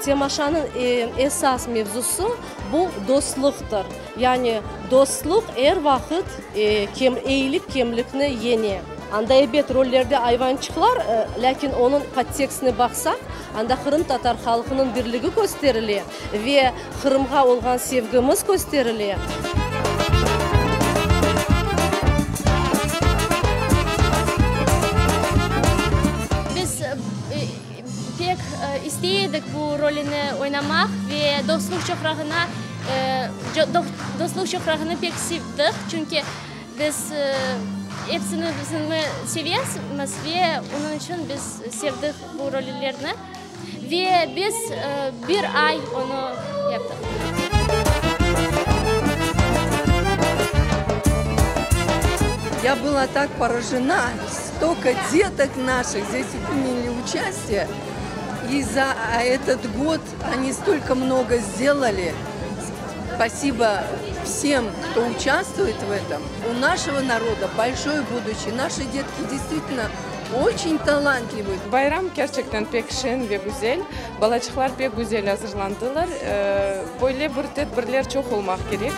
Temaşanıñ esas mevzusı, bu dostluqtır. Yani dostluq er vaqıt eyilik kemlikni yeñe. Anda, ebet, rollerde ayvançıqlar, lâkin onıñ podtekstine baqsaq, anda qırımtatar halqınıñ birligi kösterile ve Qırımğa olğan sevgimiz kösterile. Biz pek istey edik bu rolüni oynamaq ve Dostluq çoqrağına Dostluq çoqrağını pek sevdik, çünki biz episini sevemiz ve onıñ içün biz sevdik bu rollerni. Ve biz bir ay onı yaptıq. Ya была так поражена, столько деток наших здесь приняли участие, и за этот год они столько много сделали. Спасибо всем, кто участвует в этом. У нашего народа большое будущее. Наши детки действительно Oçün talantlivyy. Bayram kerçekten pek şeñ ve güzel. Balaçıqlar pek güzel azırlandılar. Böyle bir tedbirler çoq olmaq kerek.